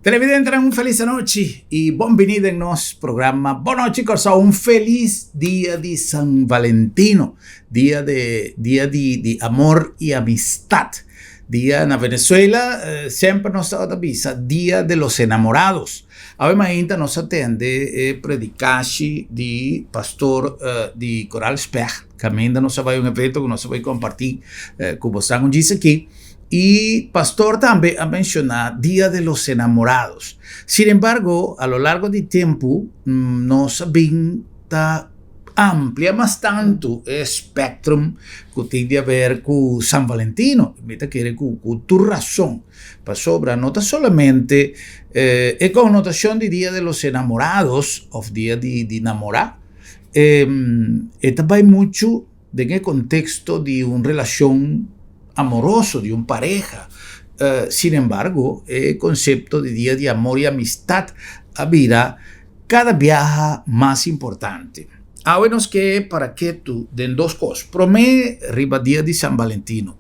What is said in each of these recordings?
Televidentenan, un felis anochi y bon bini den nos programa Bon Nochi Kòrsou. Un felis dia di San Valentino, dia de dia di di amor y amistad. Dia na Venezuela semper nos tabata bisa dia de los enamorados. Awe mainta nos a tende e predikashi di pastor di Koral Specht, kaminda nos a bai un evento ku nos a bai kompartí ku bosnan un djis aki. Y pastor tambe a menciona Dia de los Enamorados. Sin embargo, a lo largo di tempu nos a bin ta amplia mas tantu e spectrum cu tin di haber cu San Valentino. Mi ta kere cu cu tur razon, pasobra no ta solamente e connotacion di Dia de los Enamorados of Dia di Namora, e ta bay muchu Den e konteksto di un relashon amoroso, di un pareha. Sin embargo, e konsepto di Dia di Amor i Amistat a bira kada biaha mas importante. Awe nos ke para ketu den dos kos. Promé, riba Dia di San Valentino.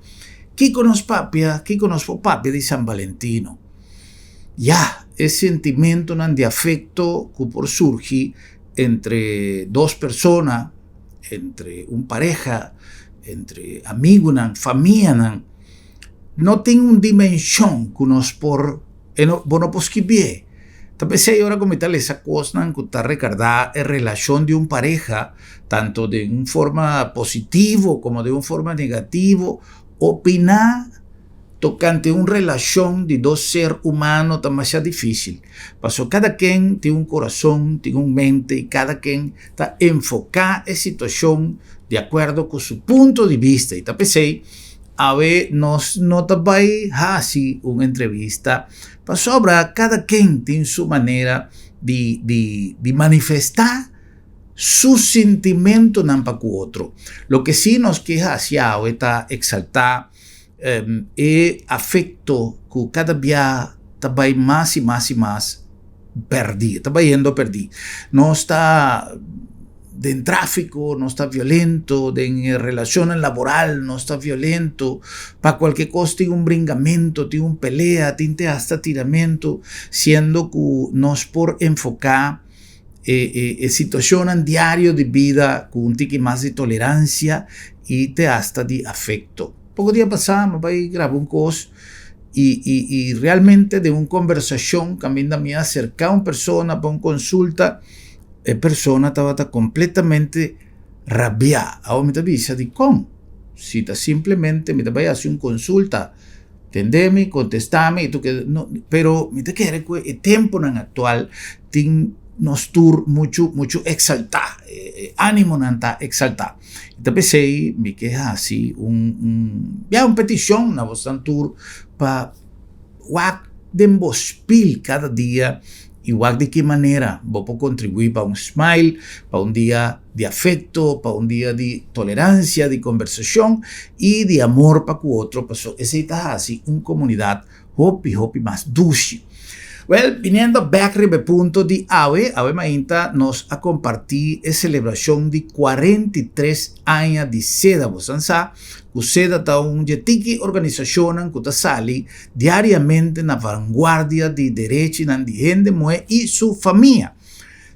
Kiko nos papia? Kiko nos por papia di San Valentino? Ya, e sentimentonan di afekto ku por surgi entre dos persona, entre un pareha, entre amigunan, famianan, no tin un dimenshon ku nos por, e no, bo no por skibié. Ta p'esei ora ku mi ta lesa kosnan ku ta rekordá e relashon di un pareha, tanto den un forma positivo komo den un forma negativo, opiná tokante un relashon di dos ser humano ta masha difísil. Pasobra kada ken tin un kurason, tin un mente i kada ken ta enfoká e situashon di akuerdo ku su punto di bista. I ta p'esei awe nos no ta bai hasi un entrevista pasobra kada ken tin su manera di di di manifestá su sintimentunan pa ku otro. Loke sí nos ke hasi awe ta eksaltá E afecto cu cada bia ta bay mas y mas y mas perdi, ta bayendo perdi. Nos ta den trafico, nos ta violento, den e relacionnan laboral nos ta violento, pa cualkier cos tin un bringamento, tin un pelea, tin te hasta tiramento, siendo cu nos por enfoca e e situacionnan diario di bida cu un tiki mas di tolerancia y te hasta di afecto. Poco dia pasa mi a bay graba un cos y y y realmente den un conversacion caminda mi a acerca un persona pa un consulta, e persona tabata completamente rabia. Awor mi ta bisa dicon? Si ta simplemente mi ta bay haci un consulta. Tende mi, kontestá mi, i tur no, pero mi ta kere ku e tempunan aktual tin nos tur muchu muchu eksaltá, e animonan ta eksaltá. I ta p'esei mi ke hasi un un ya un petishon na bosnan tur pa wak den bo spil kada dia i wak di ki manera bo por kontribuí pa un smile, pa un dia di afekto, pa un dia di toleransia, di kombersashon i di amor pa ku otro, pasobra esei ta hasi un komunidat hopi hopi mas dushi. Wèl, biniendo bèk riba e punto di awe, awe mainta nos a kompartí e selebrashon di 43 aña di seda. Bosan sa ku seda ta un dje tiki organisashonnan ku ta sali diariamente na vanguardia di derechinan di hende muhé i su famia.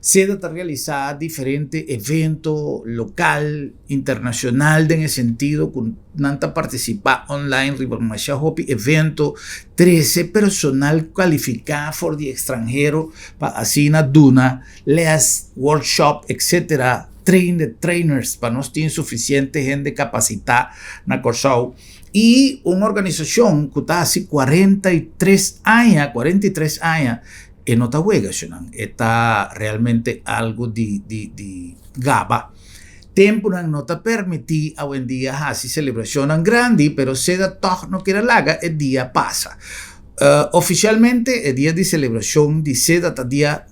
Seda ta realisá diferente evento lokal, internashonal den e sentido ku nan ta partisipá online riba masha hopi evento, trese personal kualifiká for di ekstranhero pa asina duna lès, workshop etcetera, train the trainers pa nos tin sufisiente hende kapasitá na Kòrsou. I un organisashon ku ta hasi 43 aña, 43 aña, E no ta wega shunan, e ta realmente algo di di di gaba. Tempunan no ta permití awendia hasi selebrashonnan grandi, pero seda tòg no kier a laga e dia pasa. Ofisialmente e dia di selebrashon di seda ta dia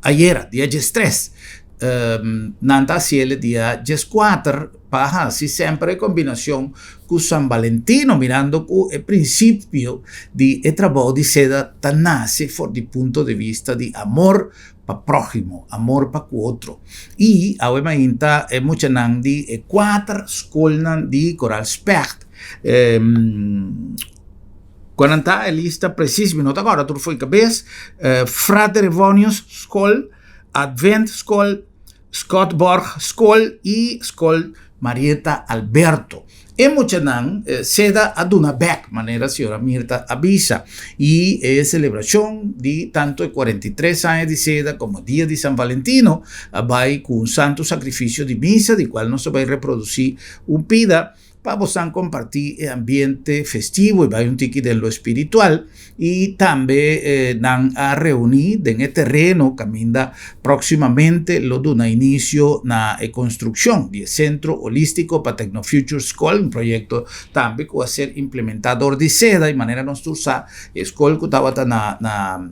ayera, dia diestres. Nan ta hasiel e dia dieskuater pa hasi semper e kombinashon ku San Valentino, mirando ku e prinsipio di e trabou di seda ta nase for di punto di vista di amor pa próhimo, amor pa ku otro. I awe mainta e muchanan di e kuater skolnan di Koral Specht. Kua nan ta e lista presis mi no ta kòrda tur fo'i kabes, Frater Evonius Skol, Advent Skol, Scotborg Skol i Skol Marieta Alberto. E muchanan seda a duna bek, manera señora Mirta a bisa, i e selebrashon di tantu e 43 aña di seda komo dia di San Valentino a bai ku un santu sakrifisio di misa di kual nos a bai reprodusí un pida pa bosan kompartí e ambiente festivo i bai un tiki den lo espiritual i tambe nan a reuní den e tereno kaminda próksimamente lo duna inisio na e konstrukshon di e Sentro Holístiko pa Tecnofuture Skol, un proyekto tambe ku a ser implementá dor di seda i manera nos tur sa e skol ku tabata na na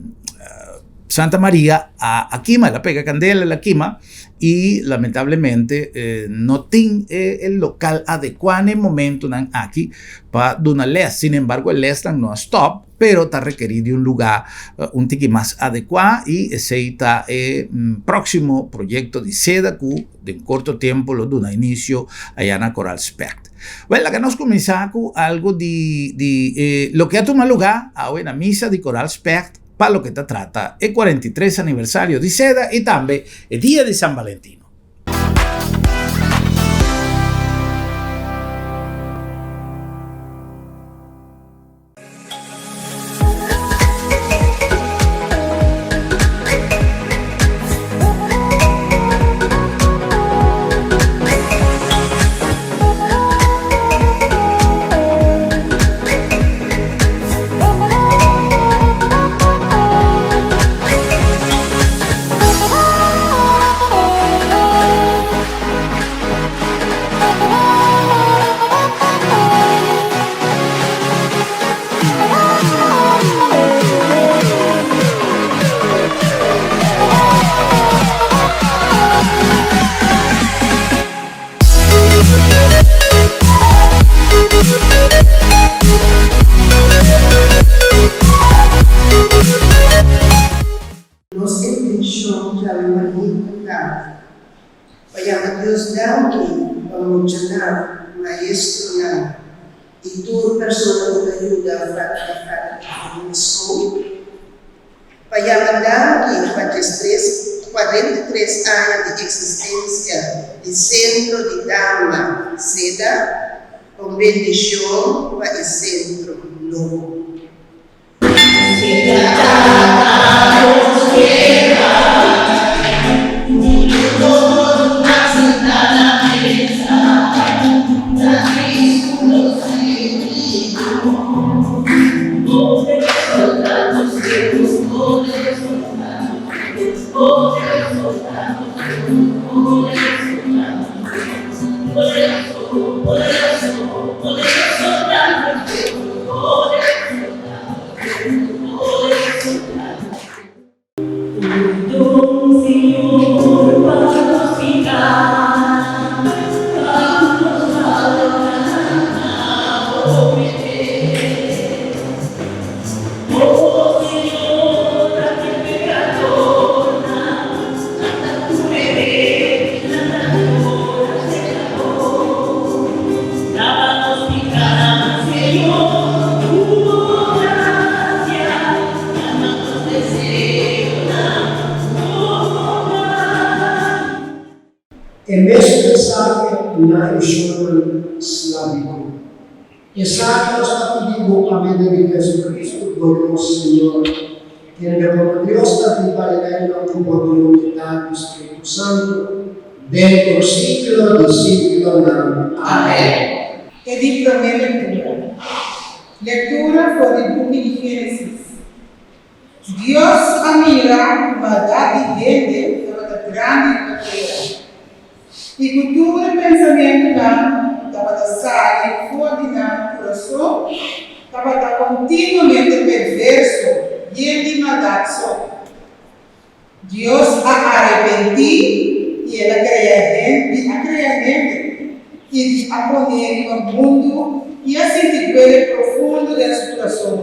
Santa Maria a a kima, el a pega kandela, el a kima i lamentablemente no tin e e lokal adekuá na e momentunan aki pa duna lès. Sin embargo e lèsnan no a stòp, pero ta rekerí di un lugá un tiki mas adekuá i esei ta e próksimo proyekto di seda ku den korto tempu lo duna inisio aya na Koraal Specht. Wèl, laga nos kuminsá ku algu di di e loke a tuma lugá awe na misa di Koraal Specht. Pa loke ta trata e 43 aniversario di seda i tambe e dia di San Valentino. Nos intenshon djawe mainta ta pa yama Dios danki pa muchanan, maestronan i tur persona ku ta yuda Frater ta Frater Evangelie School. Pa yama danki pa diestres, 43 aña di eksistensia di Sentro di Dama Seda, un bendishon pa e sentro nobo. E mes mensahe na e shonnan slaviko. Esaki nos ta pidi bo pa medio di Jesucristo bo nos Señor, kende komo Dios ta biba i reina ku bo den unidat di Spiritu Santu, den tur siglo di siglonan. Amen. E di promé lektura. Lektura for di buki di Génesis. Dios a mira ku maldat di hende tabata grandi riba tera, i ku tur e pensamentunan ku tabata sali for di nan kurason tabata kontinuamente perverso, yen di maldat so. Dios a arepentí i el a krea hende, i a krea hende i di a pon'é riba mundu i a sinti duele profundo den su kurason.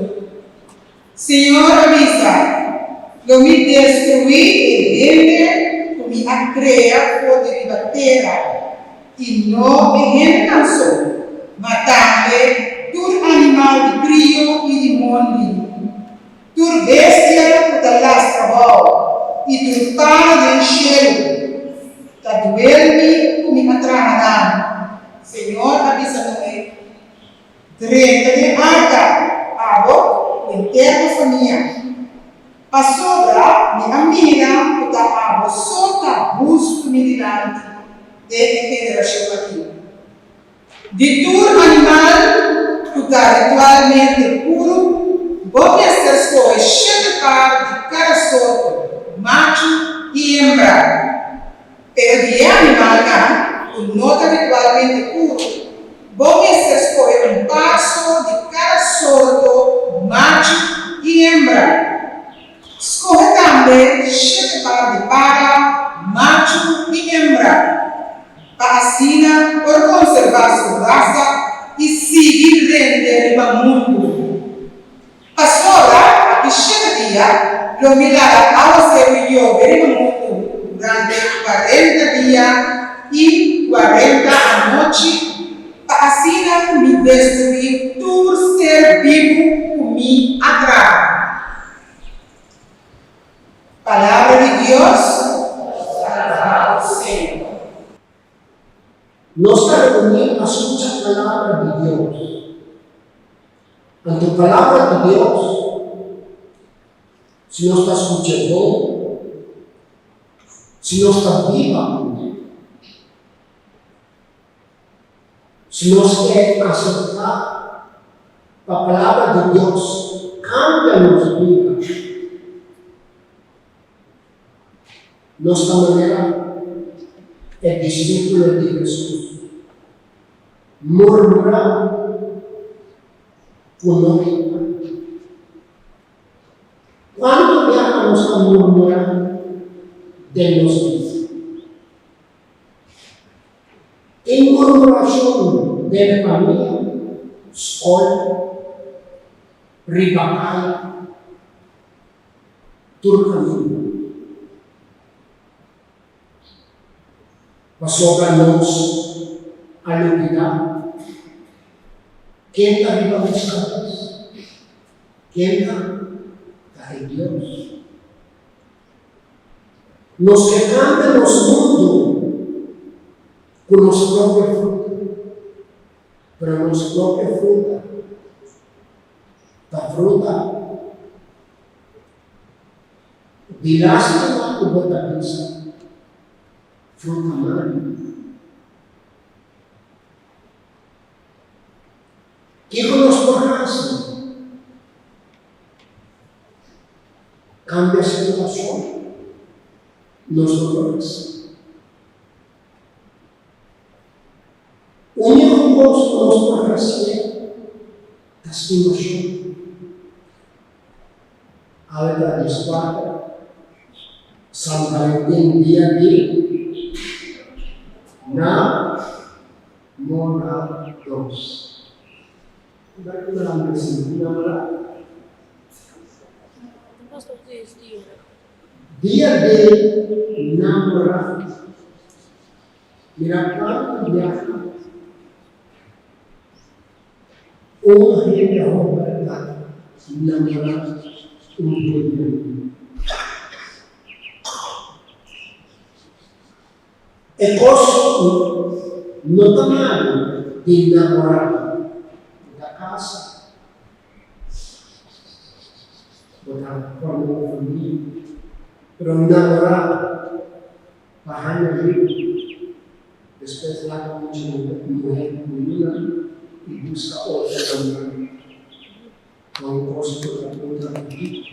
Señor a bisa, Lo mi destruí e hende ku mi a krea for di riba tera, i no e hendenan so, ma tambe tur animal. animal di krio i di mondi, tur bestia ku ta lastra bou i tur para den shelu, ta duel mi ku mi a traha nan. Señor a bisa Noe, Drenta den arka, abo ku henter bo famia, pasobra mi a mira ku ta abo so ta hustu mi dilanti den e generashon aki. Di tur animal ku ta ritualmente puru, bo mester skohe shete par di kada sorto, machu i hembra. Pero di e animalnan ku no ta ritualmente puru, bo mester skohe un par so di kada sorto, machu i hembra. Skohe tambe shete par di para, machu i hembra, pa asina por konservá su rasa i sigui rende riba mundu. Pasobra aki shete dia lo mi laga awaseru yobe riba mundu durante kuarenta dia i kuarenta anochi, pa asina mi destruí tur ser bibu ku mi a traha. Palabra di Dios. Alabá Señor. Nos ta reuní pa skucha Palabra di Dios. Anto Palabra di Dios, si nos ta skuch'é bon, si nos ta biba kuné, si nos ke aseptá pa Palabra di Dios kambia nos bida, nos ta manera e disípulo di Hesus, murmurá ku no kita. Kuantu biaha nos ta murmurá den nos bida? Tin murmurashon den famia, skol, riba kaya, tur kaminda. Pasobra nos a lubidá ken ta riba nos kabes, ken ta ta e Dios. Nos ke kambia nos mundu ku nos propio fruta, pero nos propio fruta ta fruta di lástima ku bo ta bisa fruta malu. Kiko nos por hasi? Kambia situashon? Nos no por hasi. Úniko kos ku nos por hasié ta stimashon. Awe ta dieskuater, San Valentin dia di na morados. Dia di namorá. Mira kuantu biaha un hende hòmber ta namorá un hende muhé. E kos no ta malu di namorá, bo ta kasa, bo ta forma un famia, pero namorá pa haña yu, despues laga mucha muhé ku yunan i buska otro namorá, ta un kos ku ta puntra pakiko.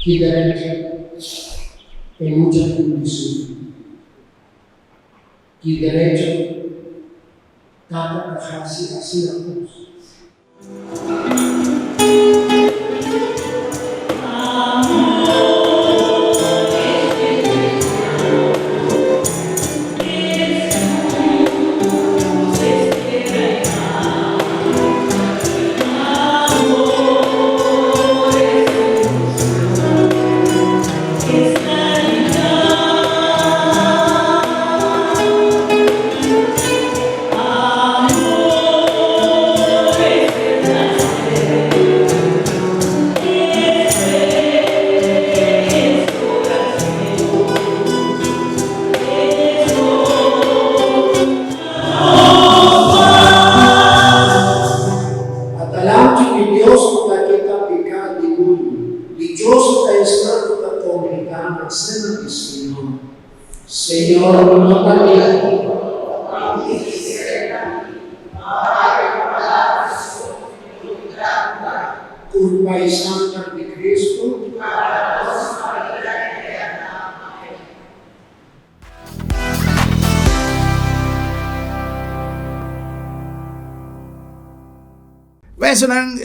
Ki derecho e mucha tin di sufri? Ki derecho tata ta hasi asina kos? di Dios ku ta kita piká di mundu. Dichoso ta esnan ku ta kongregá na sena di Señor. Señor no ta digno. Kurpa i sanger di Kristu. Wesonan,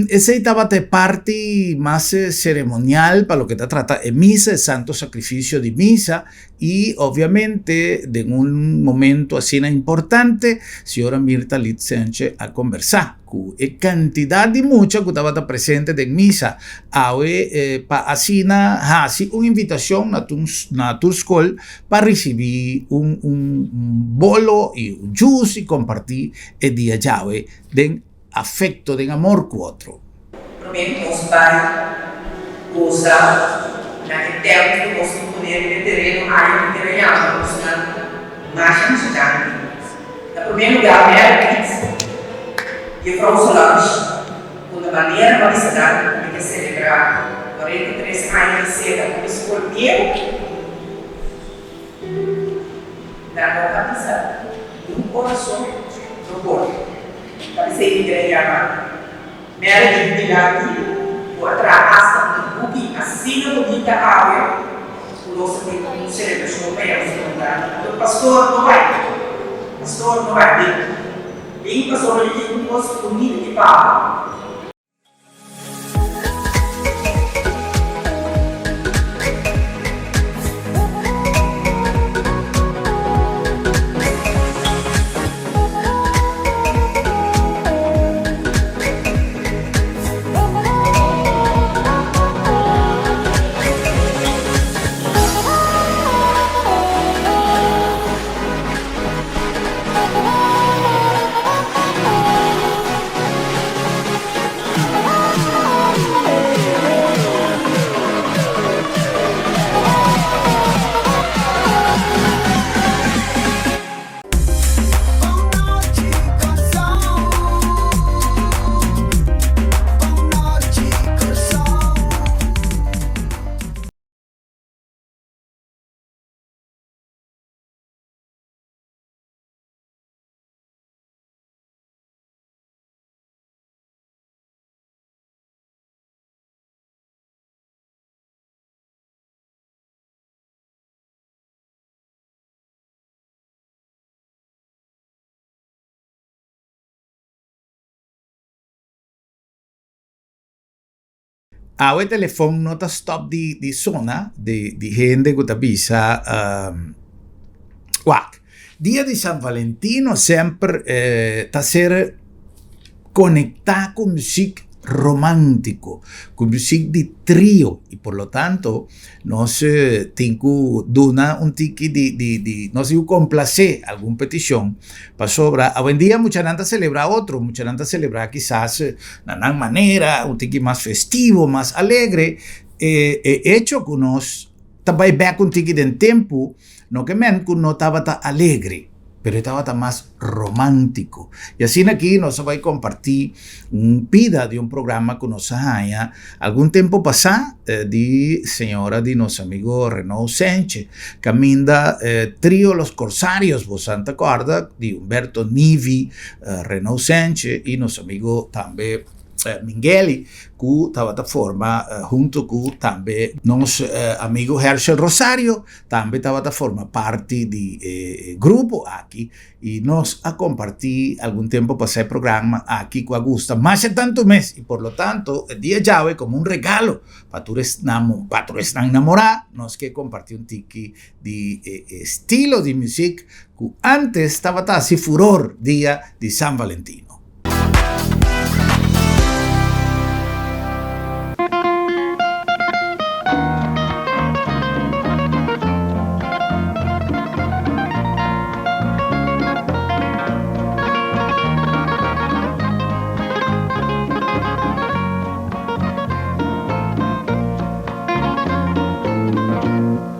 esei tabata e parti mas ceremonial pa loke ta trata e misa, e santo sacrificio di misa, y obviamente den un momento asina importante, señora Mirta Litsenche a conversa cu e cantidad di mucha cu tabata presente den misa awe pa asina haci un invitacion na na tur scol pa ricibi un un bolo y un juice y comparti e dia djawe den afecto, den amor cu otro. Promé ku nos bai goza na e tènt ku nos tin pone riba e tereno aya ku tera yama nos nan masha masha danki. Na promé lugá Meredith, Jefrouw Solange, ku na manera pa bisa nan ku mi ke selebrá 43 aña di seda ku mi skol bieu. Nan no a bisa niun ora so no por. Ta p'esei mi kere yama Meredith dilanti ku a traha asta un buki asina bunita awe ku nos ta tin un selebrashon pa yama su nomber. Anto pastor no bai, pastor no bai, bin, bin pasobra mi tin un kos bunita di pabo. Awe telefon no ta stop di di sona di di hende ku ta bisa wak dia di San Valentino semper ta ser konektá ku muzik romántico, ku muzik di trio y por lo tanto nos tin ku duna un tiki di di di nos tin ku komplasé algun petishon pasobra awendia muchanan ta selebrá otro, muchanan ta selebrá kisas na nan manera un tiki mas festivo, mas alegre, e e echo ku nos ta bai bek un tiki den tempu no ke men ku no tabata alegre, pero e tabata mas romántico. Y asina aki nos a bai comparti un pida di un programa cu nos a haña algun tempo pasá di señora di nos amigo Renaud Senche, caminda Trio Los Corsarios, bosan ta corda, di Humberto Nivi, Renaud Senche y nos amigo tambe Mingeli cu tabata forma hunto cu tambe nos amigo Hershel Rosario tambe tabata forma parti di e grupo aki y nos a comparti algun tempo pasa e programa aki cu a gusta masha tanto mes y por lo tanto e dia djawe como un regalo pa tur esnan pa tur esnan namora nos ke comparti un tiki di e estilo di music cu antes tabata haci furor dia di San Valentino.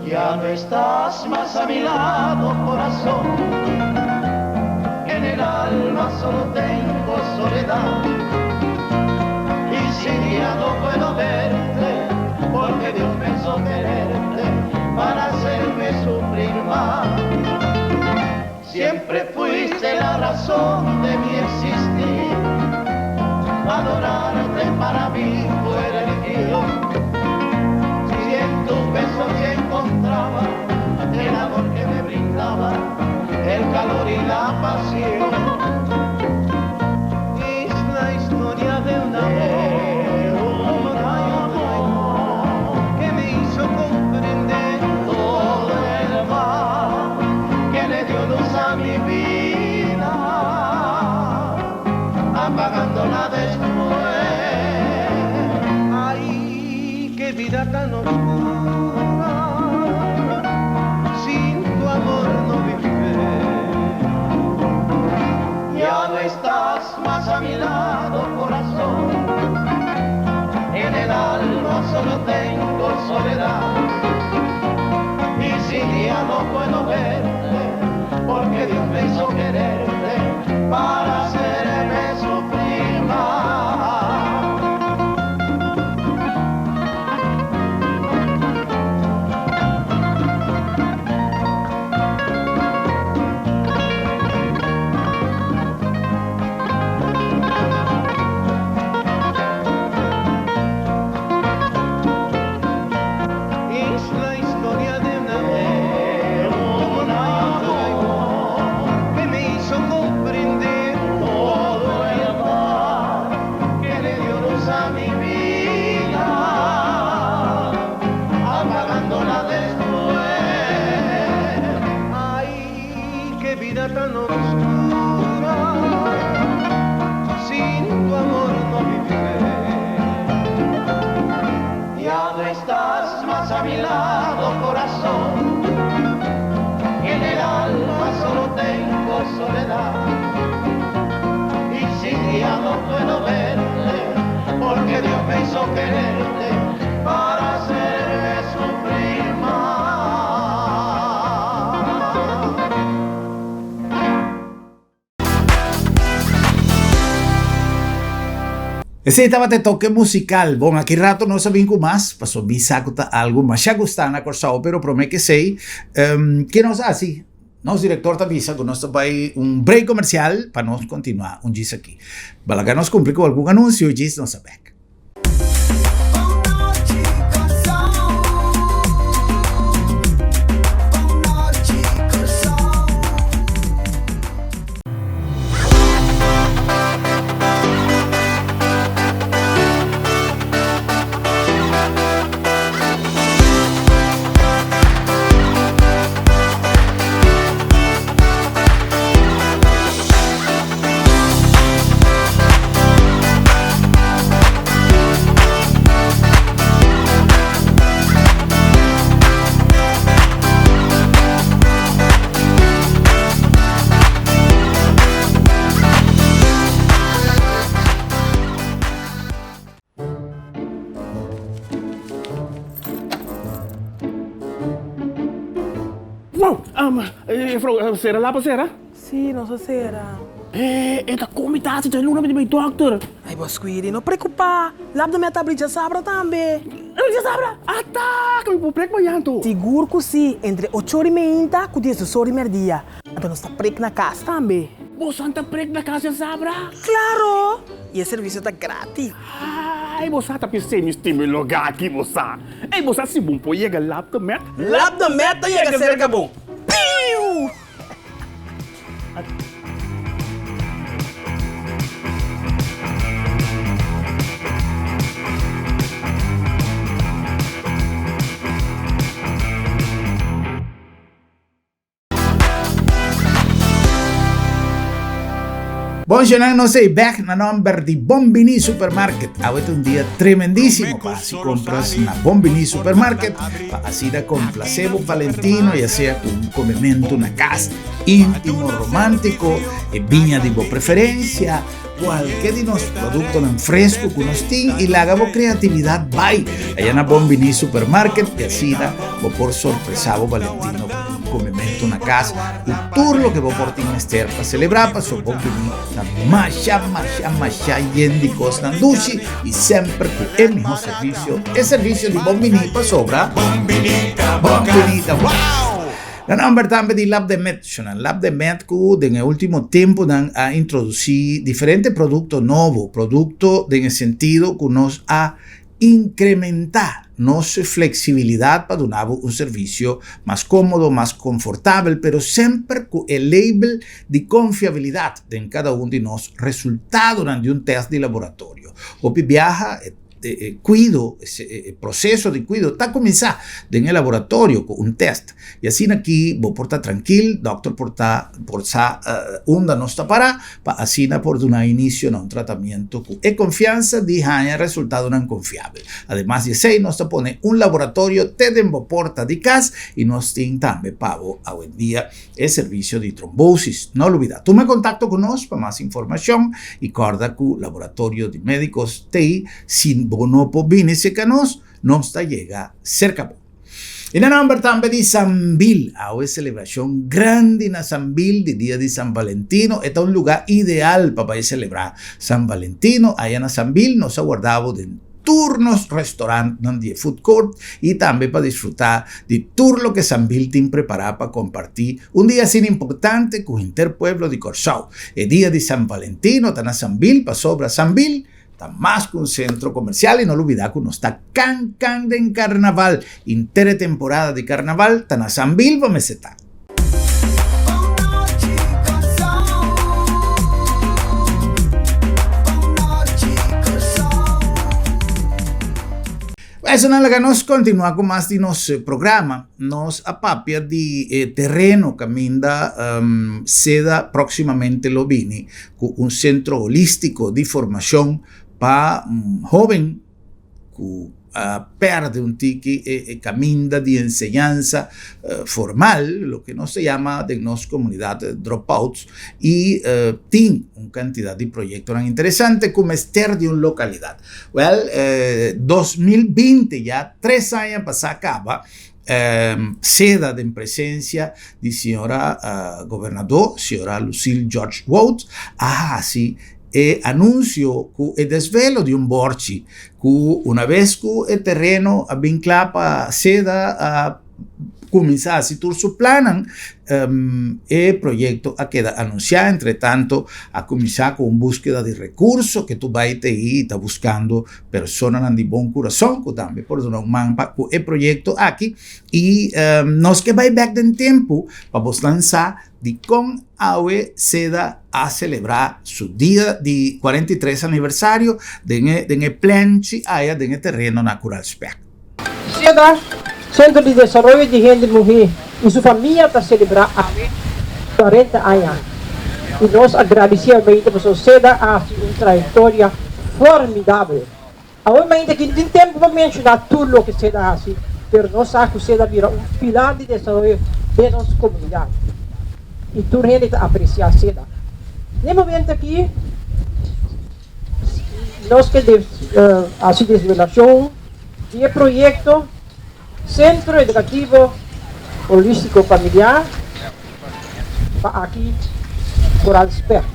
Ya no estás más a mi lado, corazón. En el alma solo tengo soledad. Siempre fuiste la razón de mi existir. Adorarte para mí fue religión. Si en tus besos yo encontraba el amor que me brindaba, el calor y la pasión. Es la historia de un amor, un amor que me hizo comprender todo el mal que le dio luz a mi vida, apagándola después. Ay, qué vida tan oscura, sin tu amor no viviré. Ya no estás más a mi lado, corazón. En el alma solo tengo soledad. Y si ya no puedo verte, porque Dios me hizo quererte para hacerme sufrir más. Es la historia de un amor, un amor que me hizo comprender todo el mal que le dio luz a mi vida, apagándola después. Ay, qué vida tan oscura, sin tu amor no viviré. Ya no estás más a mi lado, corazón. En el alma solo tengo soledad. Y si ya no puedo verte, porque Dios me hizo quererte para hacerme sufrir más. Esei tabata e toke musical. Bon, aki rato nos a bin cu mas, paso mi sa cu ta algo masha gusta na Corsou, pero prome ke esei, ke nos haci? Nos director ta bisa cu nos ta bay un break comercial pa nos continua un djis aki. Balaga nos cumpli cu algun anuncio, djis nos a bek. Wow! Juffrouw, sera lapa sera? Sí, nos a sera. E ta komi tasi dje luna mi di bai dokter. Ay, bo Squiri, no preocupa. Lap de meta abri djasabra tambe. Abri djasabra? Ata! Ke mi por prek mañan to? Sigur ku si, entre ocho ora i meinta ku diesdos ora i merdia. Anto nos ta prek na kas tambe. Bosan ta prek na kas djasabra? Klaro! I e servisio ta gratis. Ay, bo sa ta pis'é mi stima e lugá aki, bo sa. Ey, bo sa si bon por yega Lap de Met? Lap de Met ta yega serka bo. Piu! Bon shenan nos ei bek na nomber di Bon Bini Supermarket. Awe ta un dia tremendísimo pa hasi compras na Bon Bini Supermarket pa asina complace bo Valentino ya sea cu un comemento na cas íntimo, romántico, e biña di bo preferencia, cualke di nos productonan fresco cu nos tin y laga bo creatividad bay allá na Bon Bini Supermarket y asina bo por sorpresa bo Valentino cu un comemento na cas cu tur loke bo por tin mester pa celebra paso Bon Bini ta masha masha masha yen di cosnan dushi y semper cu e miho servicio, e servicio di Bon Bini pasobra Bon Bini ta bo cas. Na nomber tambe di Lab de Med, Shonan Lab de Med ku den e ultimo temponan a introdusí diferente produkto nobo, produkto den e sentido ku nos a inkrementá nos fleksibilidat pa duna bo un servisio mas kómodo, mas konfortabel, pero semper ku e label di konfiabilidat den kada un di nos resultadonan di un tèst di laboratorio. Hopi biaha e e kuido, e proseso di kuido ta kuminsá den e laboratorio ku un tèst. I asina aki bo por ta trankil, dòkter por ta por sa unda nos ta pará pa asina por duna inisio na un tratamiento ku e konfiansa di haña resultadonan konfiabel. Ademas di esei nos ta pone un laboratorio te den bo porta di kas i nos tin tambe pa bo awendia e servisio di trombosis. No lubida tuma kontakto ku nos pa mas informashon i kòrda ku Laboratorio di Médikos t'ei si bo no por bini serka nos, nos ta yega serka bo. I na nòmber tambe di Sambil, awe selebrashon grandi na Sambil di dia di San Valentino. E ta un lugá ideal pa bai selebrá San Valentino. Aya na Sambil nos a warda bo den tur nos restorantnan di e food court i tambe pa disfrutá di tur loke Sambil tin prepará pa kompartí un dia asina importante ku henter pueblo di Kòrsou. E dia di San Valentino ta na Sambil pasobra Sambil Ta mas ku un sentro komersial i no lubidá ku nos ta kan kan den karnaval. Inter e temporada di karnaval ta na Sambil bo mester ta. Esonan laga nos kontinuá ku mas di nos programa. Nos a papia di e tereno kaminda seda próksimamente lo bini ku un sentro holístiko di formashon pa hóben ku a pèrdè un tiki e kaminda di enseñansa formal, loke nos ta yama den nos komunidat dropouts, i tin un kantidat di proyektonan interesante ku mester di un lokalidat. Wèl, 2020 ya tres aña pasá kaba, Seda den presencia di señora gobernador, señora Lucille George Wout, a haci e anuncio cu e desvelo di un borchi cu una vez cu e tereno a bin cla pa Seda a cuminsa haci tur su plannan, E proyekto a keda anunsiá, entretanto a kuminsá ku un búskeda di rekurso ke tur bai te i ta buskando personanan di bon kurason ku tambe por duna un man pa ku e proyekto aki i nos ke bai bèk den tempu pa bosnan sa dikon awe seda a selebrá su dia di 43 aniversario den e den e plenchi aya den e tereno na Kuralspèk. Seda, Sentro di Desaroyo di Hende Muhé i su famia ta selebrá awe 40 aña i nos a gradisí Almeida pasobra Seda a hasi un trayektoria formidabel. Awe mainta aki no tin tempu pa menshoná tur loke Seda a hasi, pero nos sa ku Seda a bira un pilar di desaroyo den nos komunidat i tur hende ta apresiá Seda. Na e momento aki nos ke hasi desvelashon di e proyekto Sentro Edukativo Holístiko Familiar pa aki Koral Specht.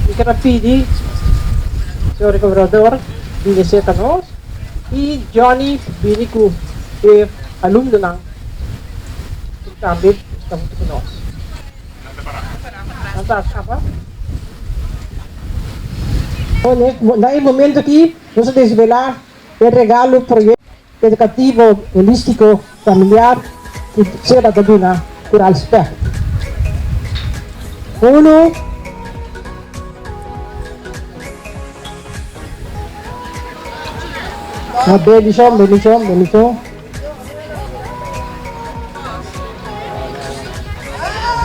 Mi ker a pidi señor Gobernador bini serka nos i Johnny bini ku e alumnonan ku tambe ta huntu ku nos. Nan ta kaba. Na e momento aki nos a desvelá e regalo proyekto edukativo holístiko familiar ku Seba ta duna Kural Specht. Uno. Bendishon, bendishon, bendishon.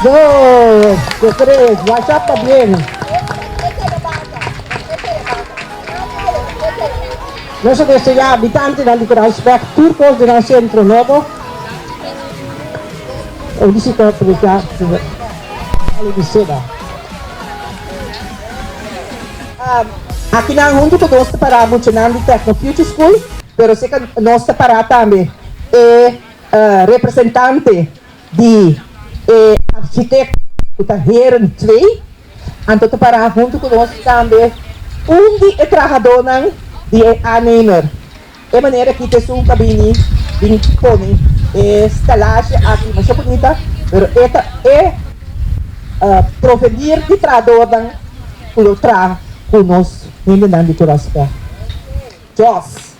Dos, tres, WhatsApp ta bien. Nos a deseá habitantenan di Kruisweg tur kos den nan sentro nobo. Un bisita apresiá di seda. Akinan huntu ku nos ta pará muchanan di Techno Future School, pero seka nos ta pará tambe e representante di e architecto ku ta Heren Twee, anto ta pará huntu ku nos tambe un di e trahadónan di e aannemer. E manera aki ta esun ku a bini bin pone. E stalashi aki masha bunita, pero e ta e provenir di trahadornan ku lo traha ku nos hendenan di Curaspec. Jos.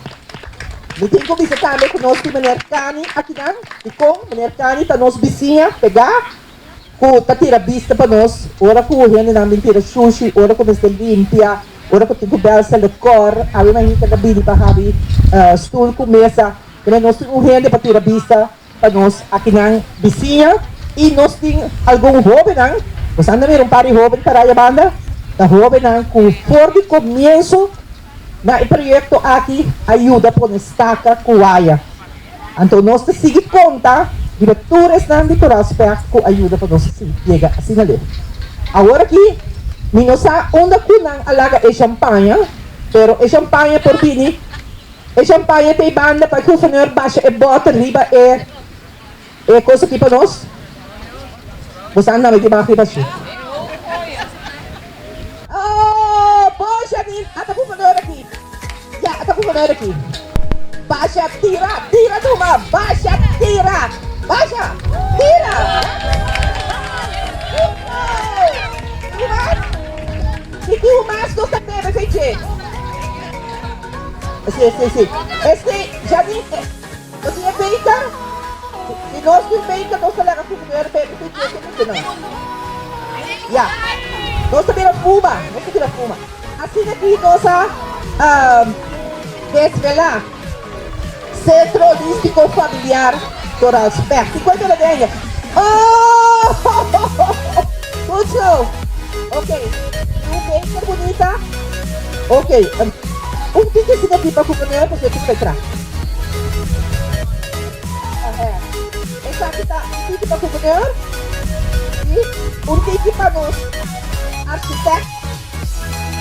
Mi tin ku bisa tambe ku nos tin meneer Kani akinan. Dikon? Meneer Kani ta nos bisiña pegá ku ta tira bista pa nos ora ku hendenan bin tira shushi, ora ku mester limpia, ora ku tin ku bèl selekòr. Awe mainta ta bini pa habi stul ku mesa. Pero nos tin un hende pa tira bista pa nos akinan bisiña i nos tin algun hóbennan, nos anda mira un par di hóben pará ya banda, ta hóbennan ku for di komienso na e proyekto aki a yuda pone staka ku waya. Anto nos ta sigui konta riba tur esnan di Koralspecht ku a yuda pa nos yega asina leu. Awor aki mi no sa unda ku nan a laga e shampaña, pero e shampaña por bini. E champaña ta e banda pa e gouverneur basha e boter riba e e cos aki pa nos. Bo sa anda meti bak riba shi. Oh, bon Janine, ata gouverneur aki. Ya, ata gouverneur aki. Basha, tira, tira tuma, basha, tira, basha, tira. Tuma, si tin mas nos ta bebe feche. Si, si, si. Este, Janine, nos tin e beker. Si nos tin beker, nos ta laga gouverneur bebe su dje te mucho no. Ya. Nos ta bira fuma, nos ta bira fuma. Asina ki nos a um, desvelá Centro Holístico Familiar Coral Specht. Tin cual bira den? Oh! Goed zo. Ok. Un beker bunita. Ok. Um, un tiki asina aki pa gouverneur pasobra e tin ku tra. Aha. Esaki ta un tiki pa gouverneur i un tiki pa nos architect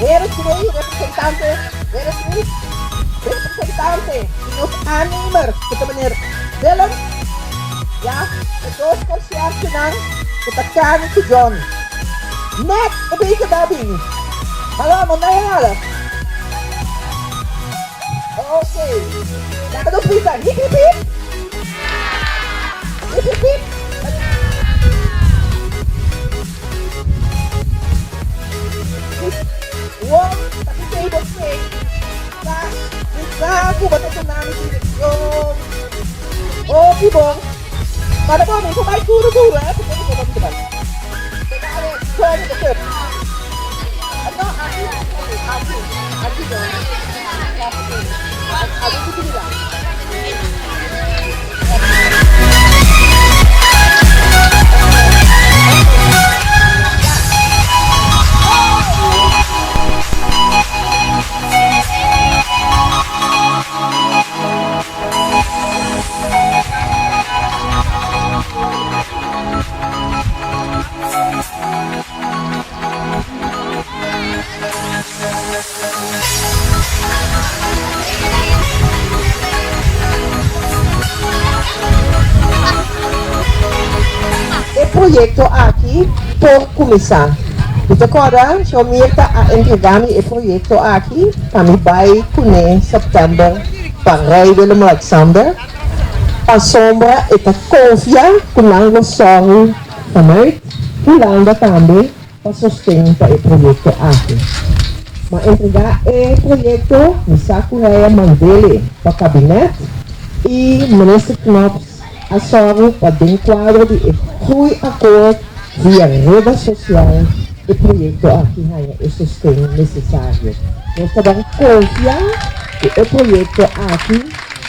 Harris Rey, representante Harris Rey, representante di nos aannemer ku ta meneer Willem. Ya, e dos conciërgenan ku ta Kani ku Johnny. Net e beker da bini. Hallo, no na herhalen. Ok. Laga nos bisa hip hip hip. Hip hip hip. Wong ta bisei bo fe ta bisa ku bo ta duna mi direkshon. Hopi bon. Para bo mi por bai duru duru eh, ku bo bo bai. Teka awe, sorry de cup. No, aki, aki, aki no. Aki ku tira. E proyekto aki por kuminsá. Mi ta kòrda Shon Mirta a entregá mi e proyekto aki pa mi bai kuné sèptèmber pa Rei Willem Alexander pasobra e ta konfia ku nan lo sòru vanuit Hulanda tambe pa sosten pa e proyekto aki. Ma entregá e proyekto mi sa ku Rei a mand'é pa kabinèt i Minister Knops a sòru pa den kuadro di e Groeiakkoord via Reda Sosial e proyekto aki haña e sosten nesesario. Nos ta ban konfia ku e proyekto aki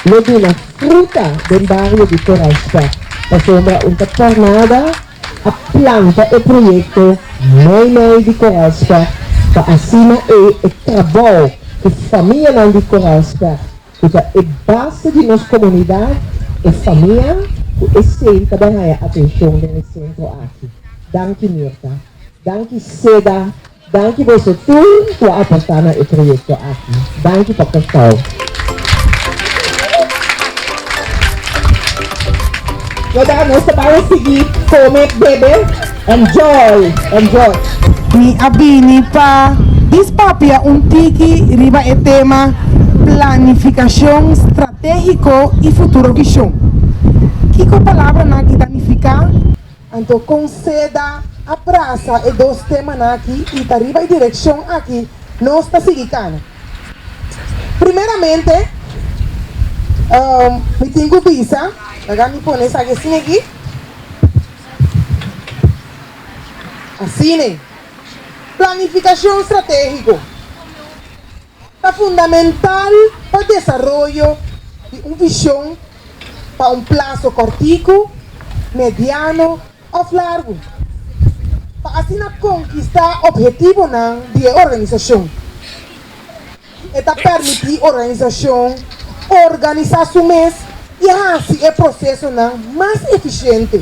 lo duna fruta den bario di Koranspecht pasobra un ta pòrnada a planta e proyekto Mei Mei di Koraalspecht pa asina ei e trabou ku famianan di Koraalspecht ku ta e base di nos komunidat, e famia, ku esei ta bai haña atenshon den e sentro aki. Danki Mirta. Danki Seda. Danki boso tur ku a aportá na e proyekto aki. Danki pa Kòrsou. Yoda, nos ta bai sigui kome, bebe, enjoy, enjoy. Mi a bini pa dispapia un tiki riba e tema Planifikashon Stratégiko i Futuro Vishon. Kiko e palabranan aki ta nifiká? Anto kon seda a brasa e dos temanan aki i ta riba e direkshon aki nos ta sigui kana? Primeramente, mi tin ku bisa, laga mi pone esaki asina aki, asina, planifikashon stratégiko ta fundamental pa desaroyo di un vishon pa un plaso kòrtiku, mediano òf largu, pa asina konkistá ophetivonan di e organisashon. E ta pèrmití organisashon organisá su mes i hasi e prosesonan mas efisiente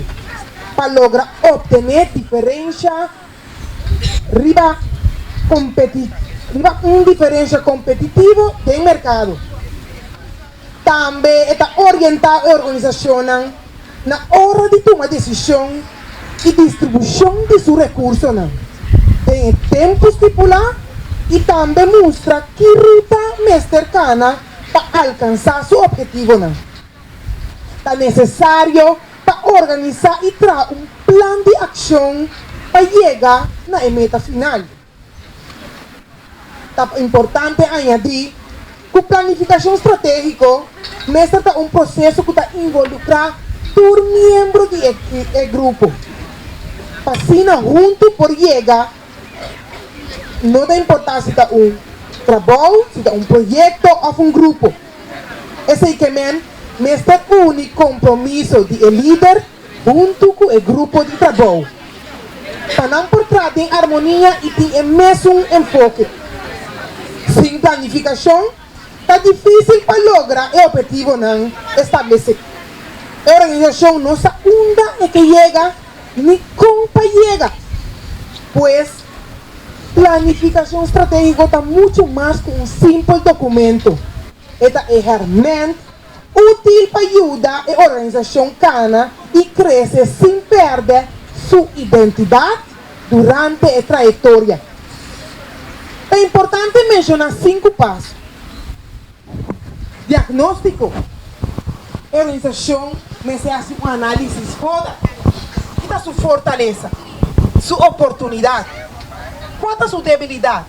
pa logra optené diferensha riba riba un diferensha kompetitivo den merkado. Tambe e ta orientá e organisashonnan na ora di tuma desishon i distribushon di su rekursonan den e tempu stipulá i tambe mustra ki ruta mester kana pa alkansá su ophetivonan. Ta nesesario pa organisá i traha un plan di akshon pa yega na e meta final. Ta importante añadí ku planifikashon stratégiko mester ta un proseso ku ta involukrá tur miembro di e grupo pa asina huntu por yega, no ta importá si ta un trabou, si ta un proyekto òf un grupo. Esei ke men mester uni kompromiso di e lider huntu ku e grupo di trabou, pa nan por traha den armonia i tin e mesun enfoke. Sin planifikashon, ta difísil pa logra e ophetivonan establesé. E organisashon no sa unda e ke yega ni kon pa yega. Pues, planifikashon stratégiko ta muchu mas ku un simpel dokumento. E ta e hèrmènt útil pa yuda e organisashon kana i krese sin pèrdè su identidat durante e trayektoria. Ta importante menshoná sinku paso. Diagnóstiko, E organisashon mester hasi un análisis foda. Ki ta su fortalesa, su oportunidat, kua ta su debilidat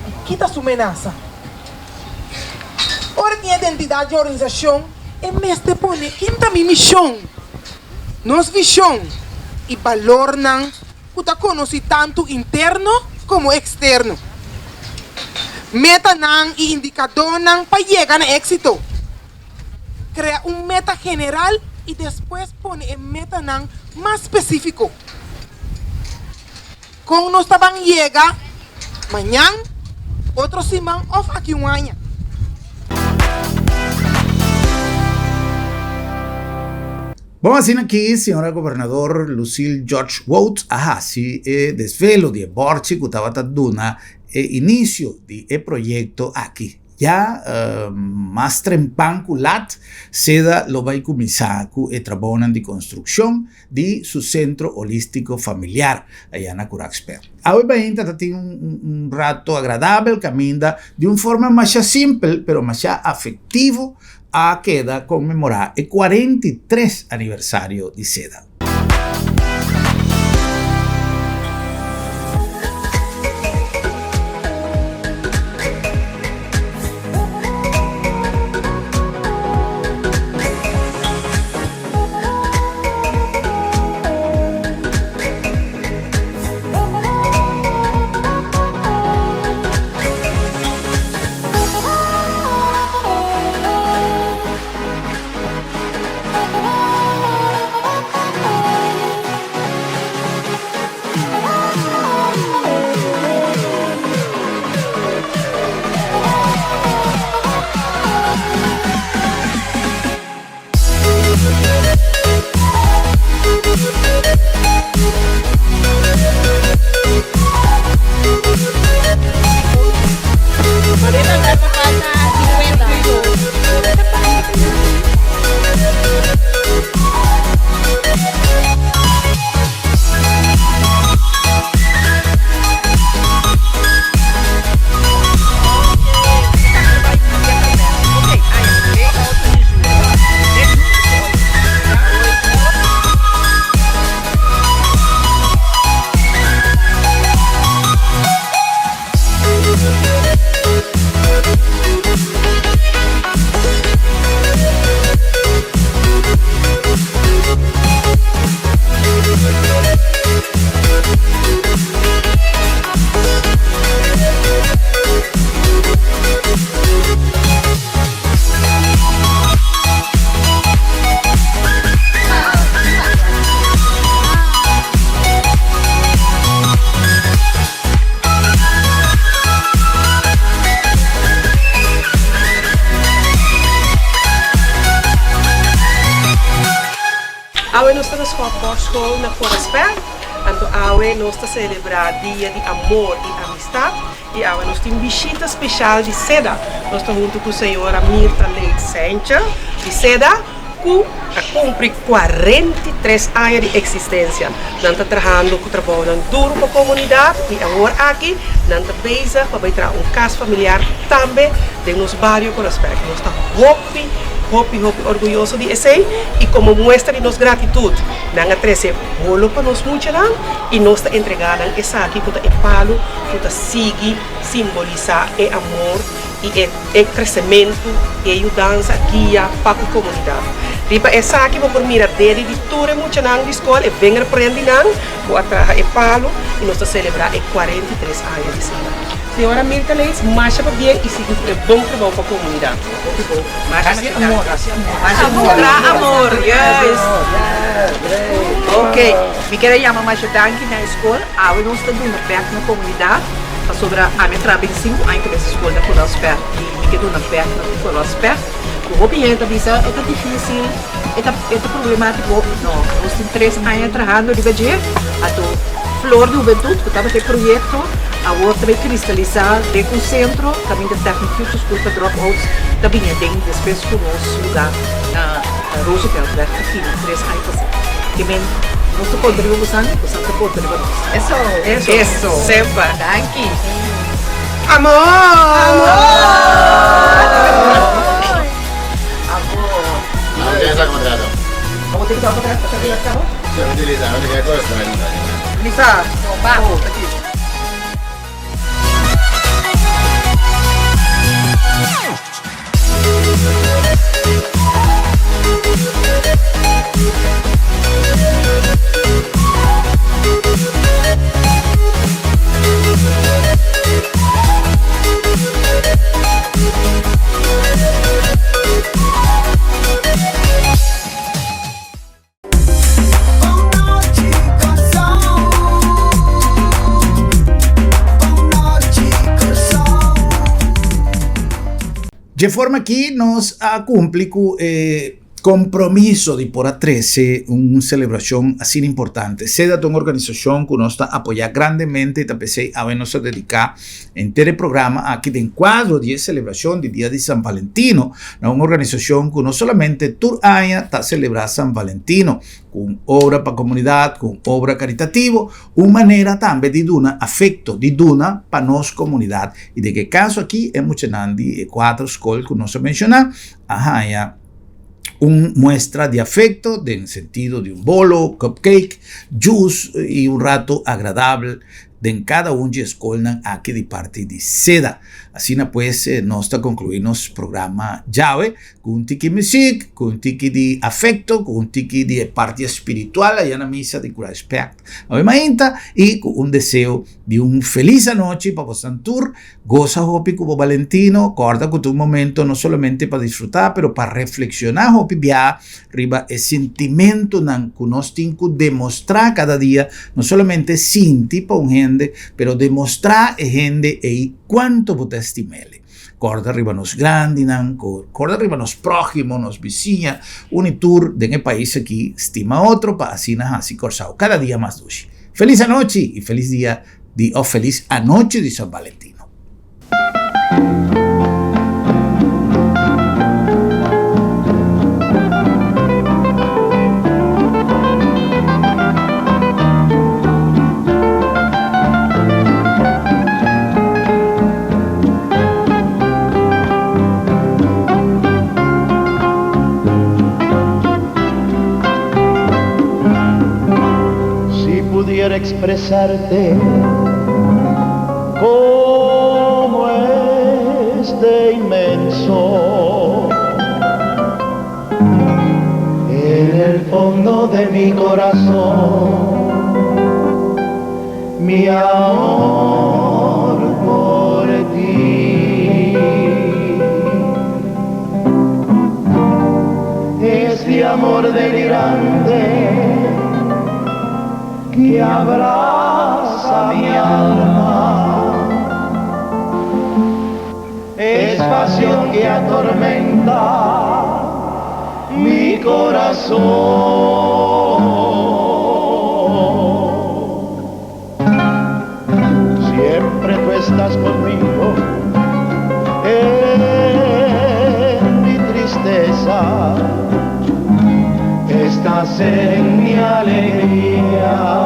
i ki ta su menasa? Ora tin identidat di organisashon, e mester pone kin ta mi mishon, nos vishon i balornan ku ta konosí tantu interno komo eksterno. Metanan i indikadónan pa yega na éksito. Krea un meta general i despues pone e metanan mas spesífiko. Kon nos ta ban yega mañan, otro siman òf aki un aña? Bon asina aki señora gobernador Lucille George Wout a hasi e desvelo di e bòrchi ku tabata duna e inisio di e proyekto aki. Ya mas trempan ku lat seda lo bai kuminsá ku e trabounan di konstrukshon di su Sentro Holístiko Familiar aya na Kuraksper. Awe bainta ta tin un rato agradabel kaminda di un forma masha simpel pero masha afektivo a keda konmemorá e 43 aniversario di seda. nos ta na Schotborgschool na Correspect, anto awe nos ta celebra Dia di Amor y Amistad y awe nos tin bishita special di seda. Nos ta hunto cu señora Mirta Leitz Seintje di seda cu a cumpli 43 aña di existencia. Nan ta trahando cu trabounan duro pa comunidad y awor aki nan ta bezig pa bay traha un cas familiar tambe den nos bario Correspect. Nos ta hopi. Hopi hopi orguyoso di esei y como muestra di nos gratitud nan a trece bolo pa nos muchanan y nos ta entrega nan esaki cu ta e palo cu ta sigui simbolisa e amor y e e crecemento y e yudansa guia pa cu comunidad. Riba esaki bo por mira dede di tur e muchanan di scol e vingerprint-nan cu a traha e palo y nos ta celebra e 43 aña di Saba. Señora Mirta Leitz masha pabien y sigui cu e bon trabou pa comunidad. Hopi bon. Masha amor. Masha amor. Tra amor. Yes. Ok. Mi kier a yama masha danki na e skol. Awe nos ta duna bek na komunidat pasobra ami a traha 25 aña ku mester skol na Korosberg i mi ke duna bek na Korosberg. Ku hopi hende ta bisa e ta difisil, e ta e ta problematiko. No, nos tin tres aña trahando riba dje. Anto Flor di Hubentud ku tabata e proyekto awor ta bay kristalisá den un sentro kaminda Techno Future School pa dropouts ta bini aden despues ku nos lugá na Rooseveltweg a kima tres aña pasá. Ke men nos ta konta riba bosan, bosan ta konta riba nos. Eso! Eso! Semper! Danki! Amor! Amor! No utiliza contrato. Abo utiliza contrato? Se utiliza, no te queda cosa. Lisa, Oh, Dje forma aki nos a cumpli cu e compromiso di por a trece un celebracion asina importante. Seda ta un organisacion cu nos ta apoya grandemente y ta pesey awe nos a dedica Henter e programa aki den kuadro di e selebrashon di Dia di San Valentino na un organisashon ku no solamente tur aña ta selebrá San Valentino ku un obra pa komunidat, ku un obra karitativo, un manera tambe di duna afekto, di duna pa nos komunidat. I den e kaso aki e muchanan di e kuater skol ku nos a menshoná a haña un muestra di afekto den sentido di un bolo, cupcake, juice i un rato agradabel den kada un dje skolnan aki di parti di seda. Asina pues nos ta konkluí nos programa djawe ku un tiki muzik, ku un tiki di afekto, ku un tiki di e parti espiritual aya na misa di Kruispect awe mainta i ku un deseo di un felis anochi pa bosan tur. Gosa hopi ku bo Valentino, kòrda ku ta un momento no solamente pa disfrutá pero pa reflekshoná hopi bia riba e sintimentunan ku nos tin ku demostrá kada dia, no solamente sinti pa un hende, pero demostrá e hende ei kuantu bo ta estim'el. Kòrda riba nos grandinan, kòrda riba nos próhimo, nos bisiña, uni tur den e pais aki stima otro pa asina hasi Kòrsou kada dia mas dushi. Felis anochi i felis dia di òf felis anochi di San Valentino. Si pudiera expresarte como es de inmenso en el fondo de mi corazón mi amor por ti. Este amor delirante que abraza mi alma es pasión que atormenta mi corazón. Estás en mi alegría.